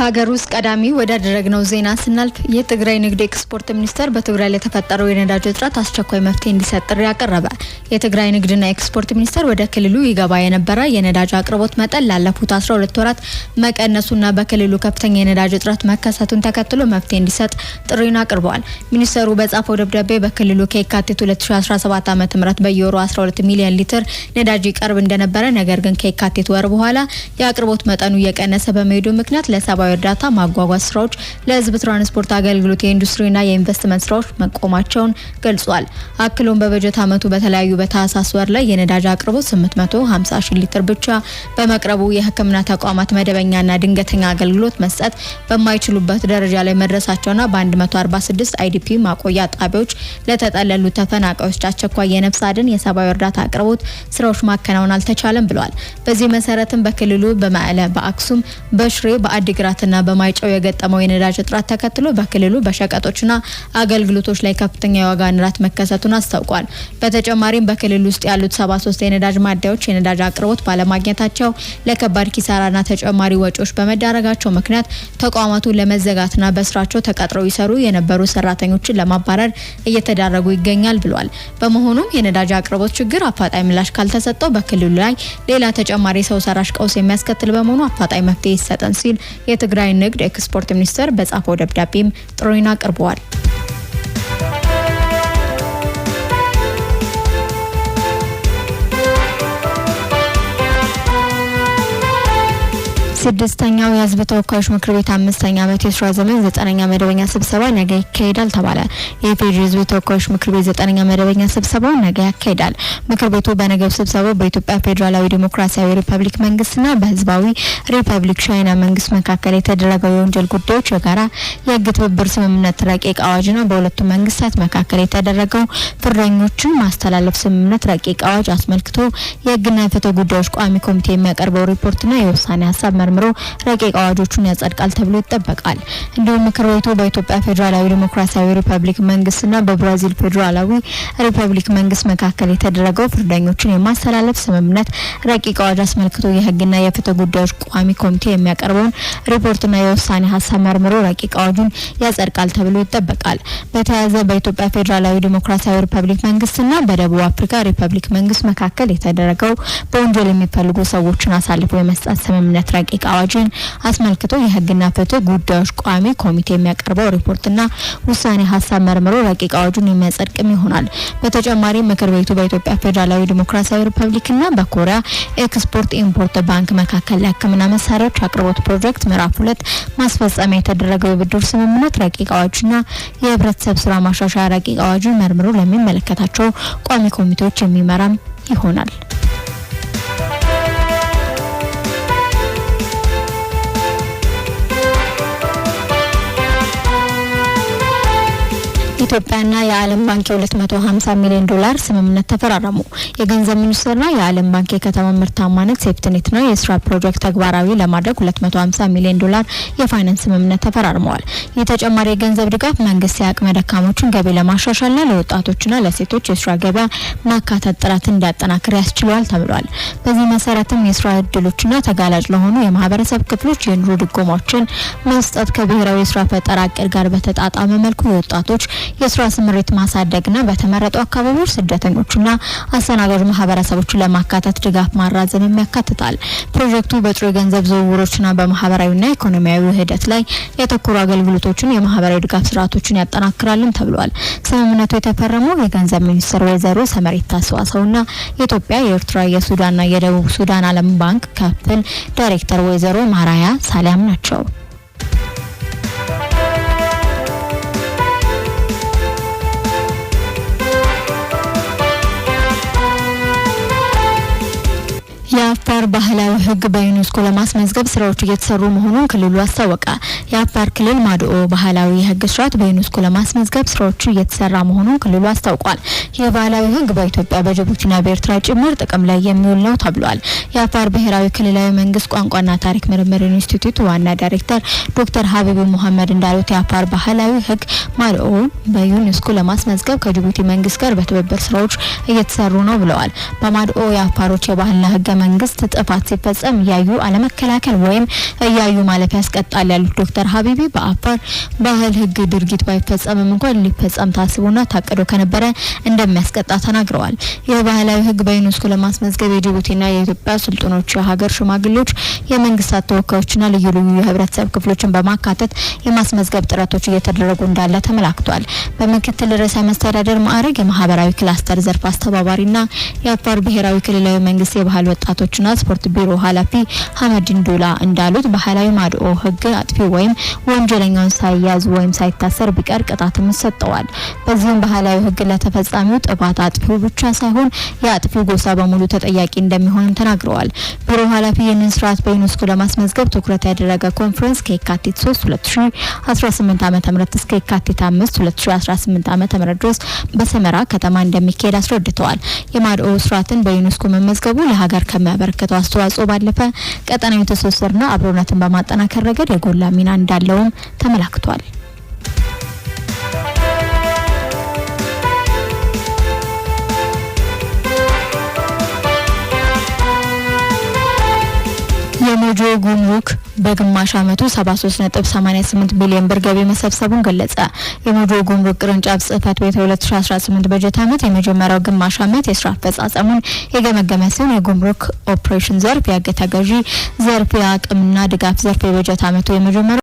ከሀገር ውስጥ ቀዳሚ ወዳደረግነው ዜና ስናልፍ የትግራይ ንግድ ኤክስፖርት ሚኒስቴር በትግራይ ለተፈጠረው የነዳጅ እጥረት አስቸኳይ መፍትሄ እንዲሰጥ ጥሪ አቀረበ። የትግራይ ንግድና ኤክስፖርት ሚኒስቴር ወደ ክልሉ ይገባ የነበረ የነዳጅ አቅርቦት መጠን ላለፉት 12 ወራት መቀነሱና በክልሉ ከፍተኛ የነዳጅ እጥረት መከሰቱን ተከትሎ መፍትሄ እንዲሰጥ ጥሪውን አቅርበዋል። ሚኒስቴሩ በጻፈው ደብዳቤ በክልሉ ከየካቲት 2017 ዓ.ም በየወሩ 12 ሚሊዮን ሊትር ነዳጅ ይቀርብ እንደነበረ፣ ነገር ግን ከየካቲት ወር በኋላ የአቅርቦት መጠኑ እየቀነሰ በመሄዱ ምክንያት ለሰብአዊ እርዳታ ማጓጓዝ ስራዎች፣ ለህዝብ ትራንስፖርት አገልግሎት፣ የኢንዱስትሪና የኢንቨስትመንት ስራዎች መቆማቸውን ገልጿል። አክሎም በበጀት ዓመቱ በተለያዩ በታህሳስ ወር ላይ የነዳጅ አቅርቦት 850 ሺህ ሊትር ብቻ በመቅረቡ የሕክምና ተቋማት መደበኛና ድንገተኛ አገልግሎት መስጠት በማይችሉበት ደረጃ ላይ መድረሳቸውና በ146 IDP ማቆያ ጣቢያዎች ለተጠለሉ ተፈናቃዮች አስቸኳይ የነፍስ አድን የሰብአዊ እርዳታ አቅርቦት ስራዎች ማከናወን አልተቻለም ብለዋል። በዚህ መሰረትም በክልሉ በመቀለ፣ በአክሱም፣ በሽሬ፣ በአዲግራትና በማይጨው የገጠመው የነዳጅ እጥረት ተከትሎ በክልሉ በሸቀጦችና አገልግሎቶች ላይ ከፍተኛ የዋጋ ንረት መከሰቱን አስታውቋል። በተጨማሪም በክልሉ ውስጥ ያሉት 73 የነዳጅ ማደያዎች የነዳጅ አቅርቦት ባለማግኘታቸው ለከባድ ኪሳራና ተጨማሪ ወጪዎች በመዳረጋቸው ምክንያት ተቋማቱ ለመዘጋትና በስራቸው ተቀጥረው ይሰሩ የነበሩ ሰራተኞችን ለማባረር እየተዳረጉ ይገኛል ብሏል። በመሆኑም የነዳጅ አቅርቦት ችግር አፋጣኝ ምላሽ ካልተሰጠው በክልሉ ላይ ሌላ ተጨማሪ ሰው ሰራሽ ቀውስ የሚያስከትል በመሆኑ አፋጣኝ መፍትሄ ይሰጠን ሲል የትግራይ ንግድ ኤክስፖርት ሚኒስቴር በጻፈው ደብዳቤም ጥሪውን አቅርበዋል። ስድስተኛው የሕዝብ ተወካዮች ምክር ቤት አምስተኛ ዓመት የስራ ዘመን 9ኛ መደበኛ ስብሰባ ነገ ይካሄዳል ተባለ። የኢፌዴሪ ሕዝብ ተወካዮች ምክር ቤት 9ኛ መደበኛ ስብሰባው ነገ ያካሂዳል። ምክር ቤቱ በነገው ስብሰባው በኢትዮጵያ ፌዴራላዊ ዲሞክራሲያዊ ሪፐብሊክ መንግስትና በህዝባዊ ሪፐብሊክ ቻይና መንግስት መካከል የተደረገው የወንጀል ጉዳዮች የጋራ የህግ ትብብር ስምምነት ረቂቅ አዋጅና በሁለቱ መንግስታት መካከል የተደረገው ፍርደኞችን ማስተላለፍ ስምምነት ረቂቅ አዋጅ አስመልክቶ የህግና የፍትህ ጉዳዮች ቋሚ ኮሚቴ የሚያቀርበው ሪፖርትና የውሳኔ ሀሳብ መርምሮ ረቂቅ አዋጆቹን ያጸድቃል ተብሎ ይጠበቃል። እንዲሁም ምክር ቤቱ በኢትዮጵያ ፌዴራላዊ ዲሞክራሲያዊ ሪፐብሊክ መንግስትና በብራዚል ፌዴራላዊ ሪፐብሊክ መንግስት መካከል የተደረገው ፍርደኞችን የማስተላለፍ ስምምነት ረቂቅ አዋጅ አስመልክቶ የህግና የፍትህ ጉዳዮች ቋሚ ኮሚቴ የሚያቀርበውን ሪፖርትና የውሳኔ ሀሳብ መርምሮ ረቂቅ አዋጁን ያጸድቃል ተብሎ ይጠበቃል። በተያያዘ በኢትዮጵያ ፌዴራላዊ ዲሞክራሲያዊ ሪፐብሊክ መንግስትና በደቡብ አፍሪካ ሪፐብሊክ መንግስት መካከል የተደረገው በወንጀል የሚፈልጉ ሰዎችን አሳልፎ የመስጠት ስምምነት ረቂቅ አዋጅን አስመልክቶ የህግና ፍትህ ጉዳዮች ቋሚ ኮሚቴ የሚያቀርበው ሪፖርትና ውሳኔ ሀሳብ መርምሮ ረቂቅ አዋጁን የሚያጸድቅም ይሆናል። በተጨማሪም ምክር ቤቱ በኢትዮጵያ ፌዴራላዊ ዲሞክራሲያዊ ሪፐብሊክና በኮሪያ ኤክስፖርት ኢምፖርት ባንክ መካከል ለሕክምና መሳሪያዎች አቅርቦት ፕሮጀክት ምዕራፍ 2 ማስፈጸሚያ የተደረገው የብድር ስምምነት ረቂቅ አዋጅና የህብረተሰብ ስራ ማሻሻያ ረቂቅ አዋጅን መርምሮ ለሚመለከታቸው ቋሚ ኮሚቴዎች የሚመራም ይሆናል። ኢትዮጵያና የዓለም ባንክ የ250 ሚሊዮን ዶላር ስምምነት ተፈራረሙ። የገንዘብ ሚኒስቴርና የዓለም ባንክ የከተማ ምርታማነት ሴፍትኔትና የስራ ፕሮጀክት ተግባራዊ ለማድረግ 250 ሚሊዮን ዶላር የፋይናንስ ስምምነት ተፈራርመዋል። ይህ ተጨማሪ የገንዘብ ድጋፍ መንግስት የአቅመ ደካሞችን ገቢ ለማሻሻልና ለወጣቶችና ለሴቶች የስራ ገበያ ማካተት ጥረት እንዲያጠናክር ያስችለዋል ተብሏል። በዚህ መሰረትም የስራ እድሎችና ተጋላጭ ለሆኑ የማህበረሰብ ክፍሎች የኑሮ ድጎማዎችን መስጠት ከብሔራዊ የስራ ፈጠራ እቅድ ጋር በተጣጣመ መልኩ የወጣቶች የስራ ስምሪት ማሳደግና በተመረጡ አካባቢዎች ስደተኞችና አስተናጋጅ ማህበረሰቦችን ለማካተት ድጋፍ ማራዘም ያካትታል። ፕሮጀክቱ በጥሩ የገንዘብ ዝውውሮችና በማህበራዊና ኢኮኖሚያዊ ውህደት ላይ ያተኮሩ አገልግሎቶችን፣ የማህበራዊ ድጋፍ ስርዓቶችን ያጠናክራልም ተብሏል። ስምምነቱ የተፈረመው የገንዘብ ሚኒስትር ወይዘሮ ሰመሪታ ሰዋሰውና የኢትዮጵያ፣ የኤርትራ፣ የሱዳንና የደቡብ ሱዳን ዓለም ባንክ ክፍል ዳይሬክተር ወይዘሮ ማራያ ሳሊያም ናቸው። የአፋር ባህላዊ ሕግ በዩኔስኮ ለማስመዝገብ ስራዎች እየተሰሩ መሆኑን ክልሉ አስታወቀ። የአፋር ክልል ማድኦ ባህላዊ የሕግ ስርዓት በዩኔስኮ ለማስመዝገብ ስራዎቹ እየተሰራ መሆኑን ክልሉ አስታውቋል። የባህላዊ ሕግ በኢትዮጵያ፣ በጅቡቲና በኤርትራ ጭምር ጥቅም ላይ የሚውል ነው ተብሏል። የአፋር ብሔራዊ ክልላዊ መንግስት ቋንቋና ታሪክ ምርምር ኢንስቲትዩት ዋና ዳይሬክተር ዶክተር ሀቢቡ ሙሐመድ እንዳሉት የአፋር ባህላዊ ሕግ ማድኦ በዩኔስኮ ለማስመዝገብ ከጅቡቲ መንግስት ጋር በትብብር ስራዎች እየተሰሩ ነው ብለዋል። በማድኦ የአፋሮች የባህልና ህገ መንግስት ጥፋት ሲፈጸም እያዩ አለመከላከል ወይም እያዩ ማለፍ ያስቀጣል ያሉት ዶክተር ሀቢቢ በአፋር ባህል ህግ ድርጊት ባይፈጸምም እንኳን ሊፈጸም ታስቦና ታቅዶ ከነበረ እንደሚያስቀጣ ተናግረዋል። ይህ ባህላዊ ህግ በዩኔስኮ ለማስመዝገብ የጅቡቲና የኢትዮጵያ ስልጡኖች፣ የሀገር ሽማግሌዎች፣ የመንግስታት ተወካዮችና ልዩ ልዩ የህብረተሰብ ክፍሎችን በማካተት የማስመዝገብ ጥረቶች እየተደረጉ እንዳለ ተመላክቷል። በምክትል ርዕሰ መስተዳደር ማዕረግ የማህበራዊ ክላስተር ዘርፍ አስተባባሪና የአፋር ብሔራዊ ክልላዊ መንግስት የባህል ወጣቶችና ስፖርት ቢሮ ኃላፊ ሀመዲን ዱላ እንዳሉት ባህላዊ ማድኦ ህግ አጥፊ ወይም ወንጀለኛውን ሳይያዝ ወይም ሳይታሰር ቢቀር ቅጣትም ይሰጠዋል። በዚህም ባህላዊ ህግ ለተፈጻሚው ጥፋት አጥፊው ብቻ ሳይሆን የአጥፊው ጎሳ በሙሉ ተጠያቂ እንደሚሆንም ተናግረዋል። ቢሮ ኃላፊ ይህንን ስርዓት በዩኔስኮ ለማስመዝገብ ትኩረት ያደረገ ኮንፈረንስ ከየካቲት 3 2018 ዓ.ም እስከ የካቲት 5 2018 ዓ.ም ድረስ በሰመራ ከተማ እንደሚካሄድ አስረድተዋል። የማድኦ ስርዓትን በዩኔስኮ መመዝገቡ ለሀገር ከሚያበረክተው አስተዋጽኦ ባለፈ ቀጠናዊ ትስስርና አብሮነትን በማጠናከር ረገድ የጎላ ሚና እንዳለውም ተመላክቷል። የሞጆ ጉምሩክ በግማሽ ዓመቱ 73.88 ቢሊዮን ብር ገቢ መሰብሰቡን ገለጸ። የሞጆ ጉምሩክ ቅርንጫፍ ጽህፈት ቤት 2018 በጀት ዓመት የመጀመሪያው ግማሽ ዓመት የስራ አፈጻጸሙን የገመገመ ሲሆን የጉምሩክ ኦፕሬሽን ዘርፍ፣ የህግ ተገዢ ዘርፍ፣ የአቅምና ድጋፍ ዘርፍ የበጀት ዓመቱ የመጀመሪያው